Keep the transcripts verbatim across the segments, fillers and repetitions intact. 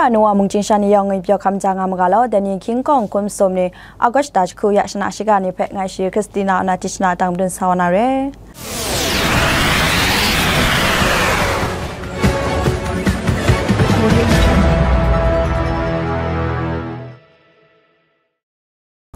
Anu wa mungchying sha ni yawng ngwipyaw hkam ja nga ma ga law, dai ni hkying kawng hkum sum ni August da jahku ya shana shiga ni hpe ngai shi Christina Ona Tishna tang madun sa wa na re.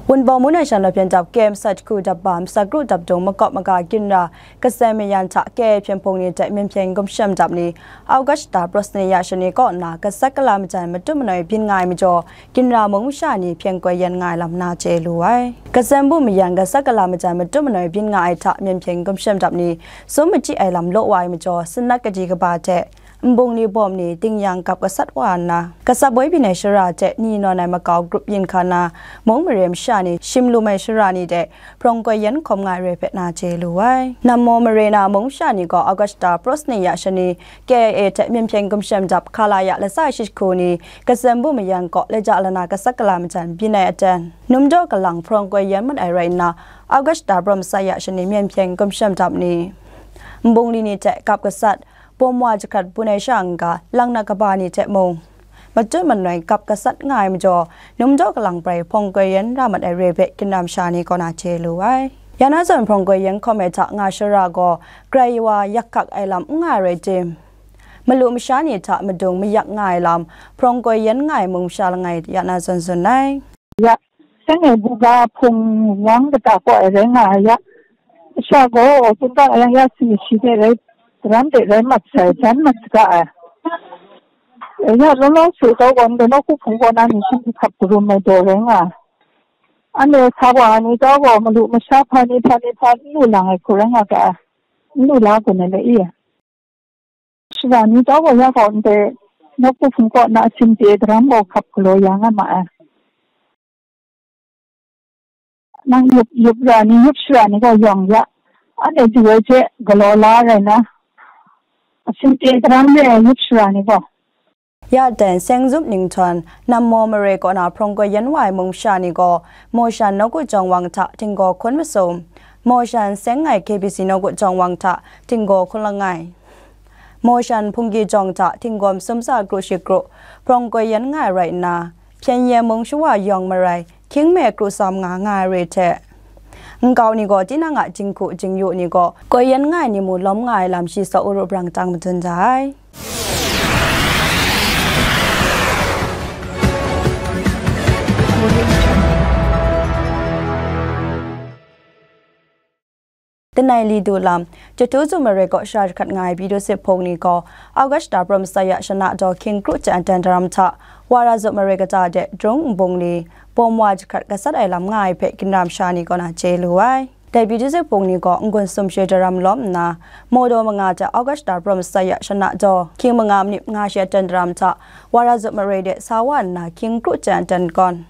Wunpawng Mungnain Shan Law Hpyen Dap K M sat hku dap ba, masat kru dap dung makawp maga ginra, kasen mayan hta K A hpyen hpung ni hte myen hpyen gumshem dap ni, Augusta Prosnaya shani kaw nna gasat gala majan matut manoi byin nga ai majaw, ginra mung masha ni hpyen koi yen nga ai lam na chye lu ai. Kasen bu mayan gasat gala majan matut manoi byin nga ai hta myen hpyen gumshem dap ni, sum machyi ai lam law wa ai majaw, sanat kaji kaba hte, nbung ni bawm ni, dingyang kap gasat wa nna, gasat boi byin ai shara hte ni nawn ai makau grup yin hkan na, mung mare masha ni, shim lum ai shara ni de, hprawng koi yen hkawm nga ai re hpe na chye lu ai. Nammaw mare na mung masha ni gaw Augusta Prosnaya shani, K I A hte myen hpyen gumshem dap, Khalaya latsa shi jahku ni, kasen bu mayan kaw laja lana gasat gala majan byin ai aten, num daw kalang hprawng koi yen mat ai rai nna, Augusta Prosnaya shani myen hpyen gumshem dap ni, nbung ni ni hte kap gasat, bawm wa jahkrat bun ai sha n-ga, lang na kaba ni hte mung, matut manoi kap gasat nga ai majaw, num daw kalang prai hprawng koi yen ra mat ai re hpe ginra masha ni kaw na chye lu ai. Ya na zawn hprawng koi yen hkawm ai hta nga shara gaw, grai wa yak hkak ai lam n nga ai rai tim, malu masha ni hta madung mayak nga ai lam, hprawng koi yen nga ai mung masha langai ya na zawn tsun ai. Ya, seng e buga hpung wang kata kaw ai rai nga ai ya. Masha gaw, kunta yang ya si shi hte rai, ram hte rai mat sai, jan mat saga ai. Ya, law law su tau gaw, ndai nawku hpung kaw na ni shin hkap karum ai daw rai nga ai. Anhte sa wa ni tau gaw, malu masha hpa ni, hpa ni, hpa n lu lang ai hku rai nga ga ai. N lu la gun ai le i. Shara ni tau gaw ya gaw ndai nawku hpung kaw na asin chye daram gaw hkap galaw ya nga ma ai. Nang yup, yup ra ni, yup shara ni gaw yawng ya, anhte du ai hte galaw la rai na, asin chye daram re ai yup shara ni gaw. Ya dan, Seng Zup Ninghtawng, Nammaw mare kaw na hprawng koi yen wa ai mung masha ni gaw, Mawshan nawku jawng wang hta htinggaw hkun masum, Mawshan seng ai K B C nawku jawng wang hta htinggaw hkun langai, Mawshan hpunggi jawng hta htinggaw masum tsa kru shi kru, hprawng koi yen nga ai rai nna, hpyen yen mung shawa yawng marai, hkying me kru sam nga nga ai re hte, nkau ni gaw tinang a jinghku jingyu ni gaw koi yen nga ai ni mu lawm nga ai lam shi saw uru brang tang madun da ai. Langai li du lam, Jahtu Zup Mare kaw shara jahkrat nga ai Pyidawsit Hpung ni gaw, Augusta Prosnaya shana daw hkying kru chyan dan daram hta, Wara Zup Mare kata de Drung nbung ni, bawm wa jahkrat gasat ai lam nga ai hpe ginra masha ni kaw na chye lu ai. Dai Pyidawsit Hpung ni gaw n-gun sumshe daram lawm nna, Mawdaw manga hte Augusta Prosnaya shana daw, hkying manga manip nga shi a dan daram hta, Wara Zup Mare de sa wa nna hkying kru chyan dan gawn,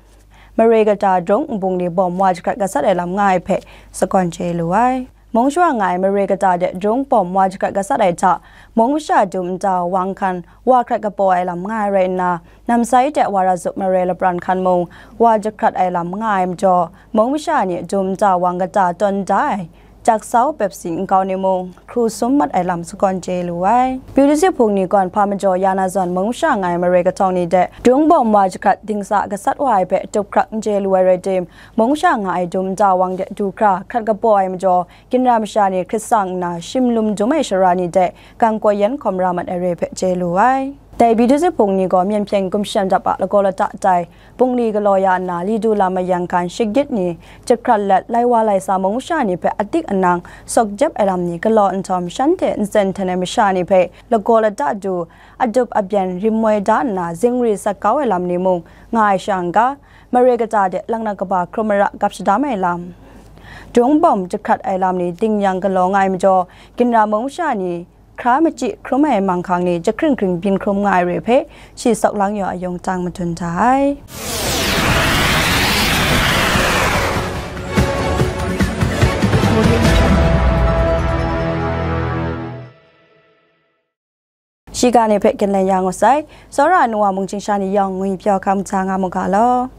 Mare kata Drung nbung ni bawm wa jahkrat gasat ai lam nga ai hpe sagawn chye lu ai. Mung shawa nga ai Mare kata de Drung bawm wa jahkrat gasat ai hta, mung masha dum nta wang hkan wa hkrat kapaw ai lam nga ai rai nna, Namsai de Wara Zup Mare lapran hkan mung wa jahkrat ai lam nga ai majaw, mung masha ni dum nta wang kata tawn da ai, jaksau, Pepsi nkau ni mung, hkru sum mat ai lam sagawn chye lu ai. Pyidawsit Hpung ni gawn hpa majaw ya na zawn mung masha nga ai Mare kahtawng ni de, Drung bawm wa jahkrat dingsa gasat wa ai hpe tup hkrak n chye lu ai rai tim, mung masha nga ai dum nta wang de du hkra hkrat kapaw ai majaw, ginra masha ni hkrit sang nna shim lum dum ai shara ni de, gan koi yen hkawm ra mat ai re hpe chye lu ai. Dai Pyidawsit Hpung ni gaw myen hpyen gumshem dap a lagaw lata tai, bungli galaw ya nna, li du lam mayan hkan shagit ni, jahkrat let, lai wa lai sa mung masha ni hpe adik anang, sawk jep ai lam ni galaw nhtawm, shanhte nsen hten ai masha ni hpe lagaw lata du, adup abyen rim moi da nna, zingri sat kau ai lam ni mung nga ai sha n-ga, Mare kata de lang na kaba hkrum mara gap shadam ai lam, Drung bawm jahkrat ai lam ni dingyang galaw nga ai majaw, ginra mung masha ni, hkra machyi hkrum ai manghkang ni jahkring hkring byin hkrum nga ai re hpe, shi sawk lang yaw ayawng tang madun da ai. Shiga ni hpe ginlen ya ngut sai, tsawra ai nu wa mungchying sha ni yawng ngwipyaw hkam ja nga mu ga law.